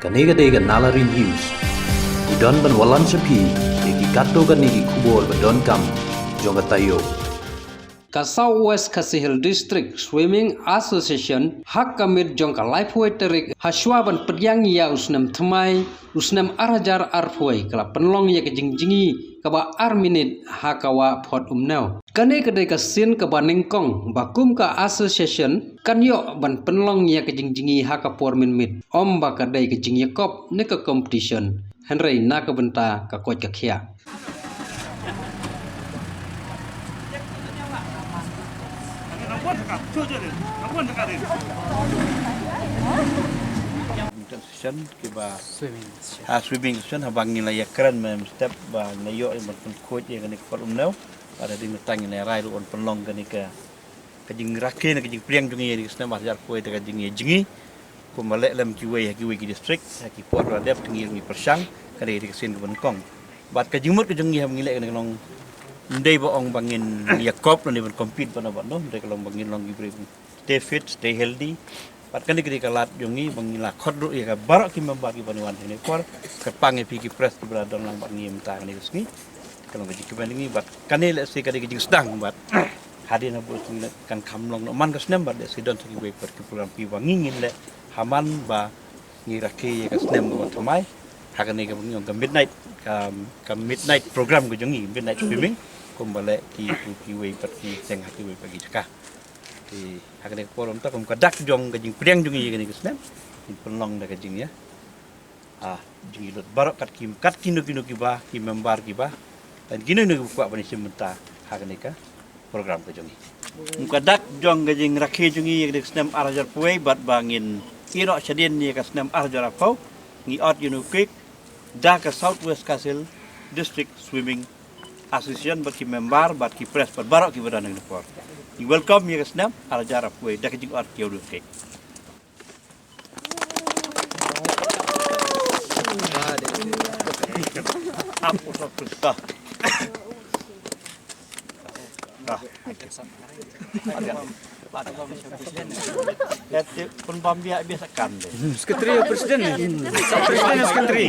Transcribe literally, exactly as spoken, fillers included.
Kane ka dei ka Nalari News. Ngi don ban wallam sha phi ïa ki katto katne ki khubor ba donkam jong ka taïew. Ka South West Khasi Hills District Swimming Association ha ka miet jong ka laiphew tarik ha shuwa ban pdiang ïa u snem thymmai u snem ar hajar arphew ka la pynlong ïa ka jingjngi kaba ar minit ha ka wah Phot Umnew. Kane ka dei ka sien kaba nyngkong ba kum ka association kan ïoh ban pynlong ïa ka jingjngi ha ka por mynmiet, ym ba ka dei ka jingïakop ne ka competition, hynrei na ka bynta ka koit ka khiah. Session kiba, swimming session, ha, swimming session, haba ngi la ïakren mynstep ba ngi la ïoh ïa ban pynkhuid ïa kane ka Phot Umnew. Bad hadien kata ngi la rai ruh ban pynlong kane ka, ka jingrakhe ne ka jingpdiang jong ngi ïa kane ka snem ar hajar arphew da ka jingïajngi. Kumba leh lem kiwei ha kiwei ki district, ha ki por ba la dep, te ngi ruh ngi pyrshang, ka dei ka sien kaba nyngkong. Bad ka jingmut ka jong ngi haba ngi leh kane ka long, ym dei ba ong ba ngin ïakop lane ban compete bad no bad no, hynrei ka long ba ngin long ki briew stay fit, stay healthy. Bad kane ka dei ka lad jong ngi ba ngi la khot ruh ïa ka baroh ki member kiba wan ha kane ka por, kyrpang ïa phi ki press kiba la don lang bad ngi mynta kane ka sngi. Ka long ka jingkmen jong ngi bad kane lehse ka dei ka jingsdang bad hadien ha bud kan kham long noh man ka snem bad lehse don sa kiwei pat ki program kiba ngi ngin leh ha man ba ngi rakhe ïa ka snem kaba thymmai. Ha kane kaba ngi ong ka midnight, ka, ka midnight program ka jong ngi, midnight swimming, kumba leh ki, ki, kiwei pat ki seng ha kiwei pat ki jaka. Te ha kane ka por mynta kum ka dak jong ka jingpdiang jong ngi ïa kane ka snem, ngin pynlong da ka jingïa, ah, jingïalut baroh kat ki, kat kino kino kiba, ki member kiba, lane kino kino kiba kwah ban ïashim bynta ha kane ka program ka jong ngi. Kum ka dak jong ka jingrakhe jong ngi ïa kane ka snem ar hajar arphew bad ba ngin ïeh noh shadien ïa ka snem ar hajar arphew, ngi ot ïa une u cake da ka South West Khasi Hills District Swimming Association bad ki member bad ki press bad baroh kiba don ha kane ka por. Ngi welcome ïa ka snem ar hajar arphew da ka jingot ïa une u cake. Secretary of President. President of Secretary.